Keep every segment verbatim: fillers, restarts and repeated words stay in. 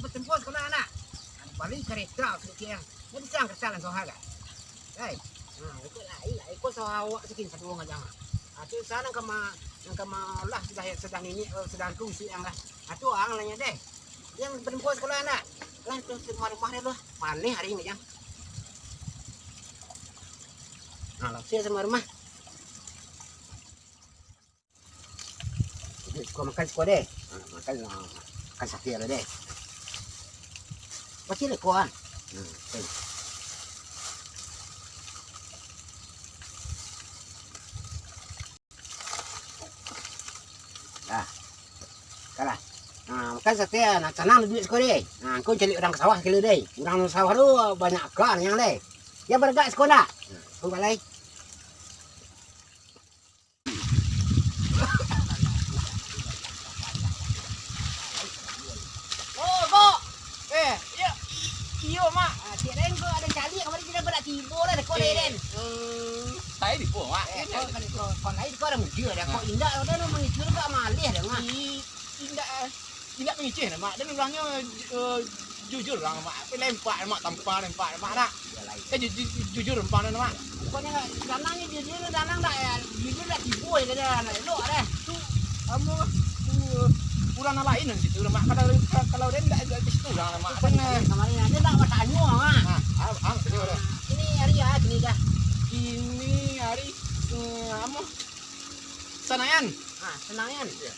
Batampuah sakolah, nak. Bali kareta sakian. Ndak bisa kareta langsung ha, kan? Hei. Nah, iko lai lah. Iko sawah awak sakian satu urang aja. Ah, tu sa nan kama, nan kama lah sudah, sudah nini, eh, sudah tu isi yang lah. Ah, tu ang lah nya deh. Yang batampuah sakolah, nak. Lah, tu rumah-rumah deh lah. Maneh hari ni, Jang. Nah, langsung sama rumah. Jadi, siko makan siko deh. Ha, makan, ha, makan saketek lah deh. Pacik leko ah. Hmm, oke. Dah. Kalah. Ha, makan saketek ah, nak tanang duit siko deh. Ha, kau cari urang ka sawah kilo deh. Urang sawah tu banyak ka nian deh. Yo baragak siko ndak? Ha, kau balai. Oh, Kok. Eh, iyo. Iyo, Mak. Ah, cek lain ko ado caliak kamari, kito badak tibo lah, dako Eh, lain. Hmm, saya tibo, Mak. Eh, Ini kau, kau, kau lain kau ado muda dah. Kau Ah. Indak, kau dah mangicil kau malih dah, Mak. I-, indak, ah, indak mangicil, Mak. Dan ulangnyo, eh, jujur lah, Mak. Tapi lempak, Mak, tampa lempak, Mak, nak. Kan ju-, ju-, jujur umpamo, Mak. Pokoknyo, danang ni jujur, danang dak, yo, jujur dak tibo je, dak elok deh. Tu, amu, tu, urang nan lain nan situ, Mak. Kalau, kalau den dak, dak di situ urang, Mak. Kan, eh. Kamari ado nak batanyo, Mak. Ah, ah, ah, tanyo dah. Kini ari ah, kini dah. Kini ari, eh, amu, Sanayan. Ah, Sanayan. Iyo.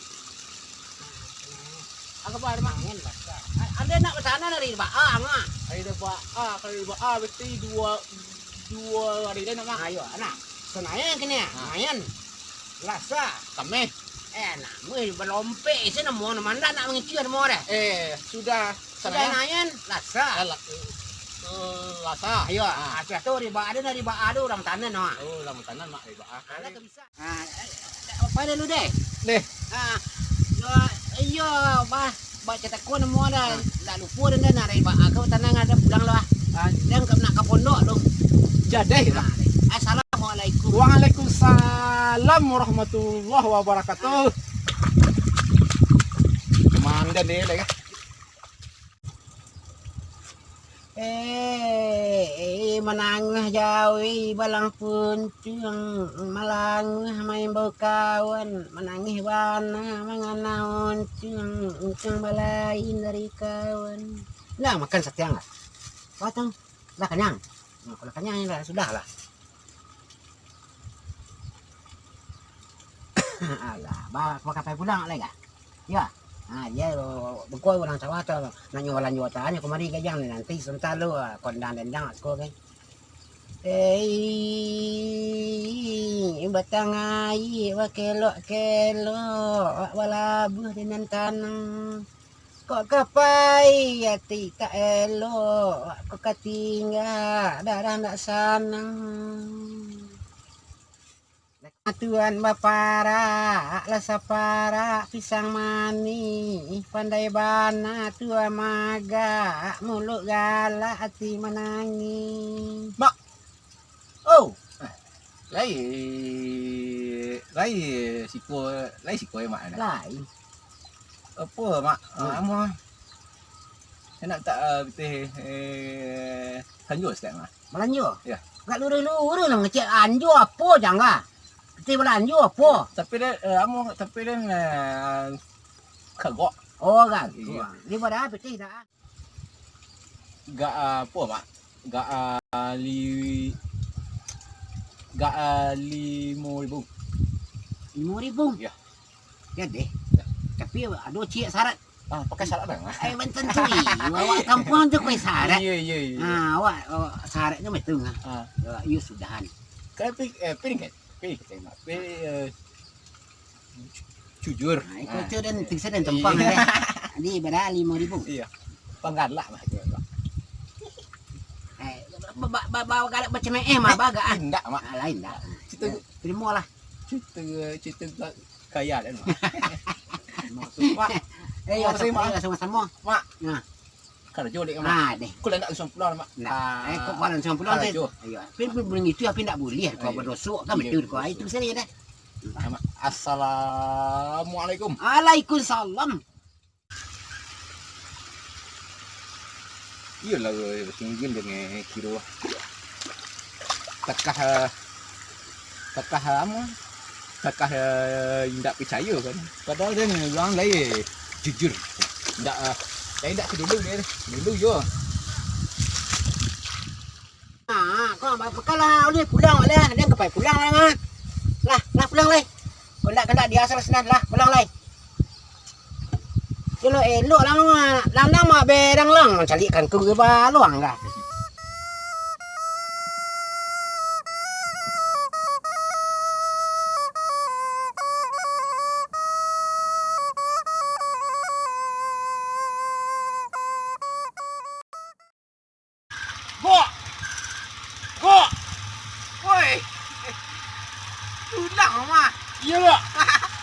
Apo kabar, Mak? Angin basah. A-, ado nak batanyo dari Baa, Mak. Dari Baa, kalau dari Baa berarti duo, duo ari lai, Mak. Ayo, anak. Sanayan kini, Ha. Mayan. Lasa. Kameh. Eh, nak, weh, balompek, isi namo, namo anda nak mangicil namo deh. Eh, sudah. Sudah Sanayan. Nayan, Lasa. Eh, la-, eh, Lasa. Ayo, Ha. ah, sudah tu, dari Baa ado, dari Baa ado urang tanan, Mak. Oh, urang tanan, Mak, dari Baa. Alah, tak bisa. Ah, eh, eh, apo dulu deh? Deh. Ah, yo, iyo, bah, bah, catakan namo dah. Ah. Ndak lupo dah, dah, nak dari ba-, aku tanang ado pulang lah. Ah. Dah nak, nak ka pondok tu. Jadeh lah. Ah, deh. Assalamualaikum. Waalaikumsalam warahmatullahi wabarakatuh. Kemana dah ni, dah, kan? Eh, eh, mananguah jawi balang puncuang, malanguah main bakawan, manangih bana mangana uncuang, uncuang balain dari kawan. Lah, makan satiang lah. Patang. Lah kanyang. Nah, kalau kanyang, lah, sudah lah. Alah, ba-, bakapai pulang lai ka? Yo. Ha, iyo, beko urang sawah tu, nak nyo balanjo tanyo kamari ka jang, nanti sabanta lu, ha, kondang dendang siko kan. Hei, batang aia bakelok-kelok, awak balabuah di nan tanang. Kok ka pai ati tak elok, kok ka tingga darah ndak sanang. Tuan baparak, lah saparak pisang manih, pandai bana tuan magak, muluik galak, ati manangih. Mak! Oh! Lai, lai siko, lai siko, Mak, dah? Lai. Apo, Mak? Hmm. Ah, amuah. Sanak tak, ah, pitih, eh, balanjo saketek, Mak? Balanjo? Yo. Agak luruih-luruih lah mangecek anjo apo, jangga? Pitih balanjo apo? Tapi den, eh, amuah, tapi den, eh, kagok. Oh, kagok. Iyo. Di mana pitih dah? Gak, ah, apo, Mak? Gak, ah, li-, gak, ah, limo ribu. Limo ribu? Yo. Yo deh. Yo. Tapi ado ciek sarat. Ah, pakai sarat dah, Mak. Eh, banten tu, ih. Awak kampuang tu pakai sarat. Iyo, iyo, iyo. Ha, awak, awak saratnyo betul, ha. Ah. Awak, iyo sudahan. Tapi, eh, piring kan? Piring, Mak. Piring, eh, Jujur. Ha, iko tu den, tingsa den tempang deh. Jadi, bara limo ribu. Iyo. Panggalak lah. Eh, ba-, ba-, ba-, ba-, galak bacemeeh mah, bagak, ah. Indak, Mak. Ah, lain dah. Cito, yo, terima lah. Cito, cito ga-, gaya den, Mak. Maksud, Mak. Eh, yo, maksud, Mak, sama-sama. Mak. Nah. Karajo dek, Mak. Ah, deh. Kok lah nak langsung pulang, Mak? Nah, eh, kok pulang langsung pulang, karajo. Iyo. Tapi, tapi, itu, tapi ndak boleh. Kau badoso, kan, iyo, betul, kau. Itu sendiri dah. Ah, Mak. Assalamualaikum. Waalaikumsalam. Iyolah, sungguah dengan kiro. Takah, takah amo, takah, eh, indak picayo kan. Padahal kan urang lai jujur. Indak, ah, lai indak sadulu dia. Dulu yo. Ah, kau ba-, bakal lah, ulih pulang lah, dia kapai pulang lah, ah. Lah, lah pulang lai. Kau indak, kau indak di asal sinan lah, pulang lai. Elok-elok lah, ah. Lang, lang, mak berang lang, calikan ku baluang dah. Gok! Gok! Woi! Tulang, mah. Iyo, Gok.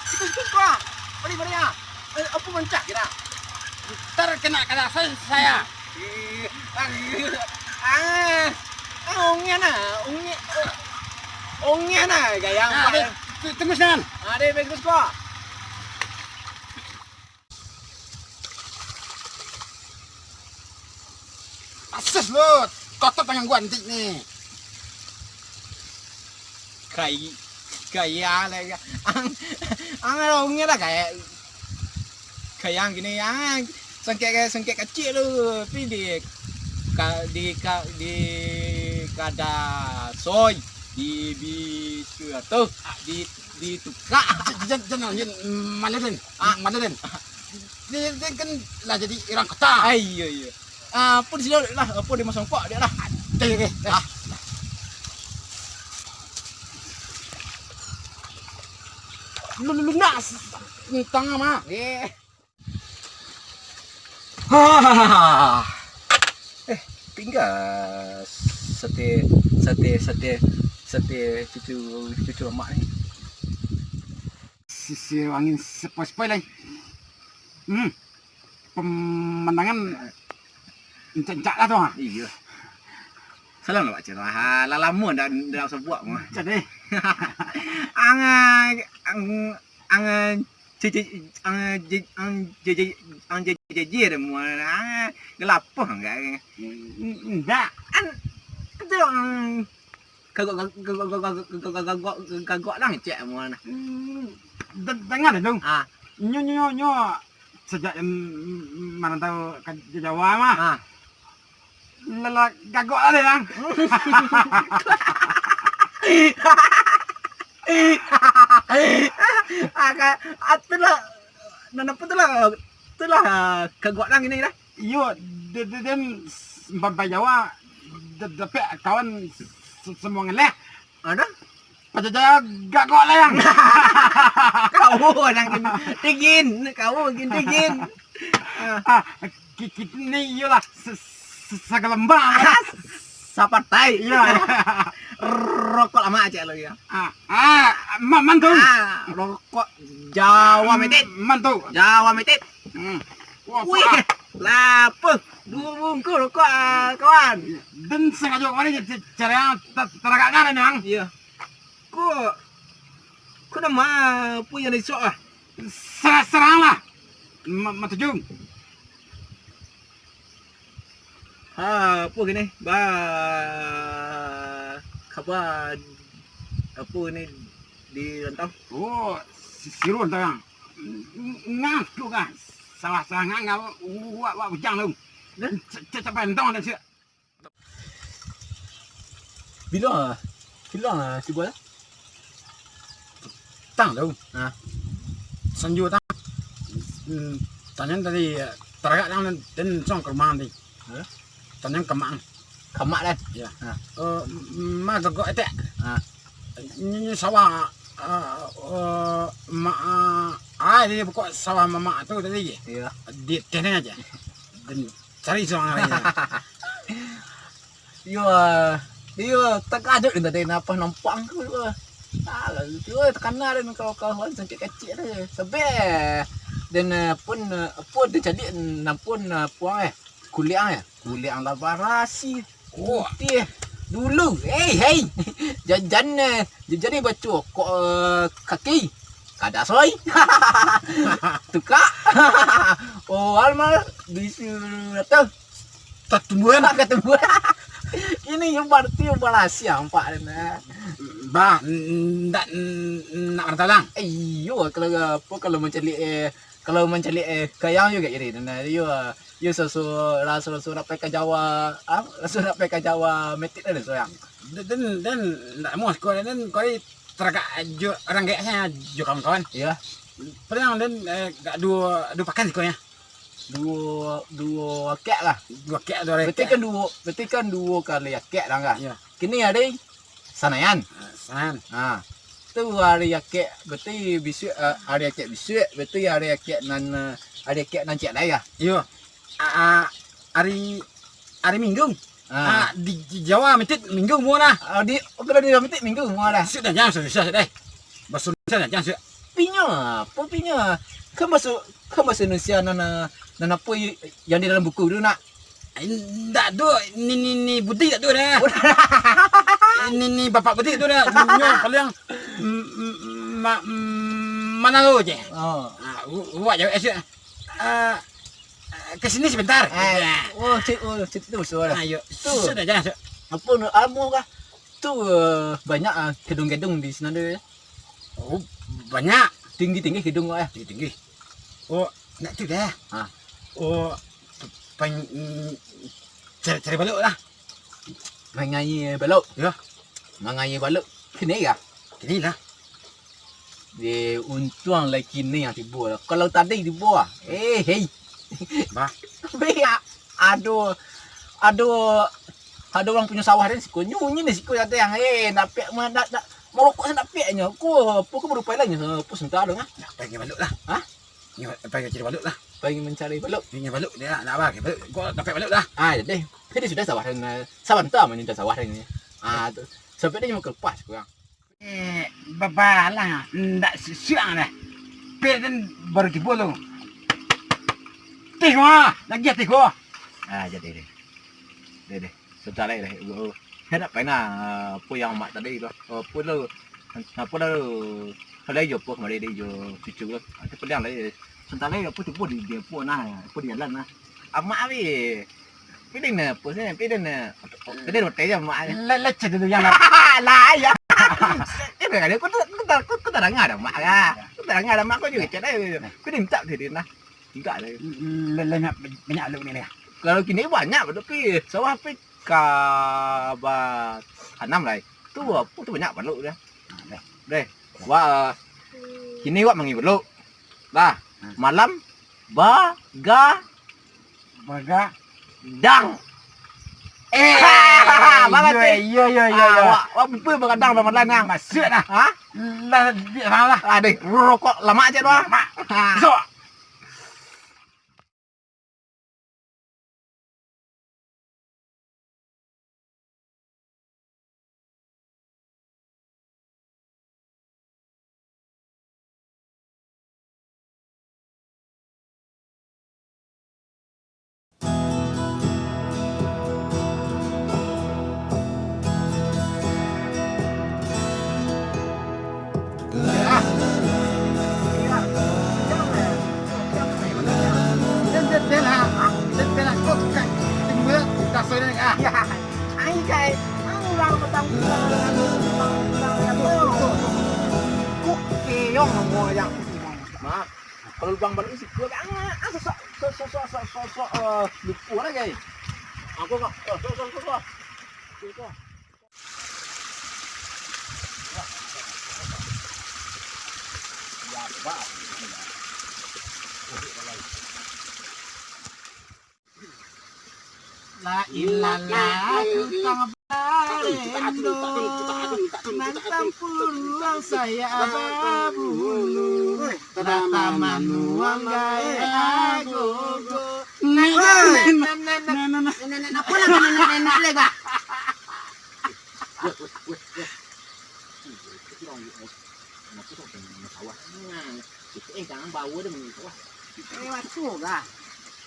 Itu, itu, Gok. Bali, bali, ah. Eh, apo mancak kira? Ntar kena kada saya, saya. Eh, ah, ah, ongian ah, ongian, ongian ah, gayang. Nah, deh, tu-, tunggu sinan. Ah, deh, bagus, Gok. Asus lo, kotor tangan gua antik ni. Kai-, kaya lah ya. Ang, ang ada ongnya lah kayak, kayak gini, ang sengkek, sengkek kecil tu, tapi di ka-, di ka-, di kada soy, di bisu tu, di, ditukak. Jan-, jan-, jan-, jan-, malu den. Ah. Malu den. Dia, dia kan lah jadi orang kota. Ah, iyo, iyo. Ah, apo di sini lah, apo di masongkok dia lah. Oke, oke. Ah. Lu, lu, lunas. Entang mah. Eh. Eh, tinggal sate, sate, sate, sate cucu, cucu lemak ni. Sisir angin sepoi-sepoi lai. Hmm. Pemandangan encak-encak lah tu, ha. Iyo. Salam lah, Pak Cerah. Lah lamo ndak, ndak sabuak mah. Jadi. Ang, ang, ang, je-, je-, ang, je-, ang, je-, je-, ang, je-, je-, je-, deh, mual. Ah, gelapoh enggak? Enggak. An, itu, ang, kagok, kagok, kagok, kagok, kagok, kagok, kagok lah ngecek amuah nah. Hmm, de-, dengar dong. Ah. Nyo, nyo, nyo, sajak, em, marantau ka Jawa mah. Ah. Lala gagok lah deh, Bang. Ah, ka-, ah, tu lah. Nan apo tu lah? Tu lah, ah, kagok lah ngini lah. Iyo, de-, de-, den ba-, ba Jawa, de-, dapek kawan se-, semua ngeleh. Ada? Pajajaran gagok lah, Yang. Kau nang tingin, kau makin tingin. Ah. Ah, ki-, ki-, ni iyolah se-, se-, sagalambang lah. Sapatai. Iya. Rokok lama aja lo ya. Ah, ah, ma-, mantu. Ah, rokok Jawa Metit. Mantu. Jawa Metit. Hmm. Wah, wih, wah. Lapeh. Duo bungkuih rokok, ah, kawan. Den sangajo kemari cari yang ta-, taragak kan, Nang? Iya. Kok, kok nama apo yang disok ah? Sa-, sarang lah. Ma-, matuju. Ha, apo gini? Ba, kaba, apo gini di rantau? Oh, si-, sirun tarang. Ng-, ngah tu kah? Salah-salah ngah, ngah, wak, wak bujang tu. Nah? C-, c-, capai entong dah siap. Bilo, bilo si Boy? Tang tau. Ha. Sanjo tang. Hmm, tanyo tadi, taragak tang, den suang ka rumah nanti. Ha? Tanyo ka mak. Ka mak, kan? Iya. Ha. Eh, ma gagok etek? Ha. Nyo, nyo sawah, eh, eh, mak, ah, ah, di pokok sawah mamak tu tadi. Iya. Di teneng aja. Den cari suang lain. Iyo, ah. Iyo, tagajok den tadi napa nampak angku tu. Alah, tu takana den kawan-kawan sampai kecil tu. Sabeh den, eh, pun, eh, apo den caliak nampun, eh, puang, eh. Kuliang, eh. Kuliang lah barasi. Oh. Putih. Dulu, hei, hei. Jajan, eh, jajan ni baco kok, eh, kaki. Kada soi. Tukak. Oh, almal di situ. Tatumbuhan. Tatumbuhan. Ini yang berarti yang berhasil, nampak ni. Bang, n-, ndak, n-, nak merantau, Bang? Eh, iyo, kalau apa, kalau mencari, eh, kalau mencari, eh, kayang juga iri. Nah, iyo, iyo, susu, lah, susu nak pai ka Jawa, ah, susu nak pai ka Jawa, metik ada sayang. Dan, dan, dan ndak mau sekolah, dan kau ni teragak jo orang gaek sajo, jo kawan-kawan. Iya. Paling dan, eh, gak duo, duo pakan siko ya. Duo, duo akek lah. Duo akek, duo akek. Berarti kan duo, berarti kan duo kali akek lah, kan? Iya. Kini hari Sanayan. Ah, Sanayan. Ha. Tu hari akek, berarti bisuak, eh, hari akek bisuak, berarti hari akek nan, eh, hari akek nan ciek lai, ya? Iyo. Ah, ah, hari, hari Minggu. Ah. Ah, di, di Jawa mitik Minggu mua lah. Ah, di, oh, kalau di Jawa mitik Minggu mua lah. Sudah, jangan susah, sudah. Bahasa Indonesia lah, jangan susah. Pinyo, apo pinyo? Kan bahasa, kan bahasa Indonesia nan, nan apo i-, yang di dalam buku tu nak? Indak tu, ni, ni, ni Budi tak tu dah. Ni, ni Bapak Budi tu dah. Nyo paling, mm, mm, ma-, mm, mana tu je? Oh. Ah, bu-, buat jawab esok. Ah, ke sini sebentar. Ah, Ya. Oh, cik, oh, cik tu suara. Ah, yuk. Tu. Sudah, jangan, Cik. Apa nak amo kah? Tu, eh, banyak, ah, gedung-gedung di sini ada, ya. Oh, banyak. Tinggi-tinggi gedung, eh. Tinggi-tinggi. Oh, nak tu dah. Ha. Oh, pen-, mm, cari, cari balok lah. Mangai balok? Ya. Mangai balok. Kini ya? Kini lah. Eh, untuang lai kini yang tibo lah. Kalau tadi tibo lah. Eh, hei. Bah. Biak. Aduh. Aduh. Ado urang punyo sawah den siko, nyunyi ni siko datang. Eh, dapek ma-, da-, da-, marokok sa dapeknyo. Ko, apo ko barupai lai nyo, apo santa dong, ah? Nak pai nyo balok lah. Hah? Nyo pai nyo cari balok lah. Pai nyo mancari balok. Nyo balok dia, nak apa? Balok. Ko dapek balok lah. Ah, jadi. Jadi sudah sawah den, eh, sabanta manyo sawah den ni. Ah, tu. Sampai dia nyo kelepas kurang. Eh, babalah, ndak sisiang dah. Pe den baru tibo tu. Tih, wah, lagi tih, wah. Ah, jadi deh. Deh, deh. Sudah lah, deh. Hendak pai nah, apo yang mak tadi tu. Apo tu? Apo tu? Kalau iyo apo kamari deh, iyo cucu tu. Apo padiang lah, eh. Sudah lah, apo tibo di, di apo nah, apo di jalan nah. Amak abi. Pidin na, apo sih? Pidin na. Pidin hotel je mak. Lah, lah, cek dulu yang lah. Lah, ya. Eh, kali aku tak, aku tak, aku tak dengar dah mak lah. Aku tak dengar dah mak, aku juga cek dah. Pidin tak pidin lah. Enggak lah. Lah, lah, banyak, banyak lu ni lah. Kalau kini banyak, tapi sawah pi ka ba tanam lah. Tu apo tu banyak balok dah. Ah, dah. Deh. Wah. Kini wak mangi balok. Dah. Ah. Malam baga Baga. Dang. Eh, baga iyo, tu. Iyo, iyo, iyo, Ah, iyo. Wak, wak bukui bagadang dalam malam ni. Masuk dah. Ha? Lah, lah, lah. Aduh, rokok lamak je tu, ah. Lamak. Ha. Masuk. Mak, kalau lubang balok ni sikua banget. Ah, sosok, sosok, sosok, sosok, sosok, eh, lupo lah, guys. Aku kok, sosok, sosok, sosok. La ilaha, tutang barendo, nan tampuruang saya babulu, datang manuang gaya agogo. Nah, nah, nah, nah, apa lah, nah, nah, nah, nah, lega. Weh, weh, weh, weh. Kecil orang, kecil orang. Kenapa kau pengen main sawah? Nah, itu eh, jangan bawa dia main sawah. Eh, waktu kah?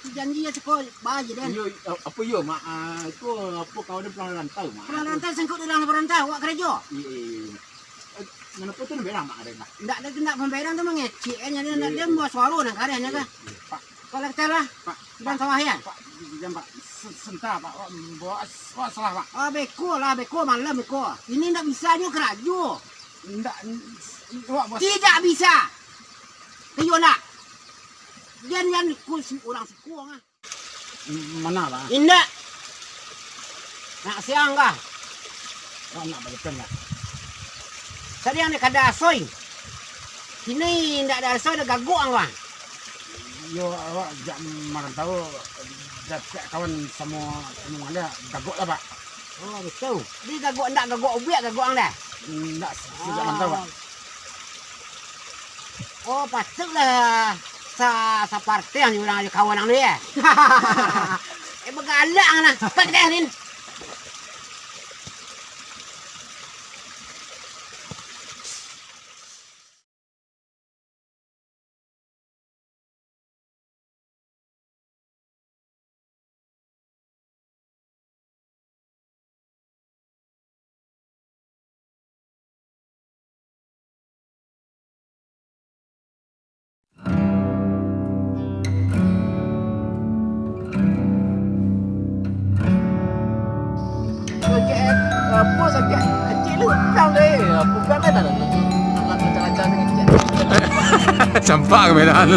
Janji ya, ceko, bayar je, den. Iyo, apo iyo, Mak? Ah, itu apo kau ada pulang rantau, Mak? Pulang rantau, sangkut dalam rantau, awak kerja. Iya, iya, iya. Eh, kenapa tu nak berak, Mak, ada, Mak? Ndak ada, ndak pemberan tu mengecek, eh, ndak, ndak, dia buat suara nak kareh, nak kah? Iya, iya. Pak. Kau lah kecil lah. Pak. Sudah sawah, ya? Pak, jangan, Pak. Santa, Pak. Wak, wak, wak salah, Pak. Ah, beko lah, beko, malam beko. Ini ndak bisa nyo karajo. Ndak, wak, bos. Tidak bisa. Iyo ndak? Jan, jan, ku si-, urang siko, ah. Mana, Pak? Indak. Nak siang kah? Wak, nak balikkan, Pak. Tadi yang ni kada asoi. Kini indak ada asoi, ada gagok ang, Bang. Yo, awak jak marantau, dapek kawan samo, samo ada, gagok lah, Pak. Oh, betul. Di gagok indak gagok ubiak, gagok ang dah. Indak, sejak marantau, Pak. Oh, patuiklah sa-, saparti ang urang ajo kawan ang tu, ya. Eh, bagalak ang nah. Cepat deh, Nin. Sakik, eh, apa sakik? Kecil lu, kau deh. Aku kan dah, dah, dah, dah, dah, dah, dah, dah, dah, dah. Campak ke medan.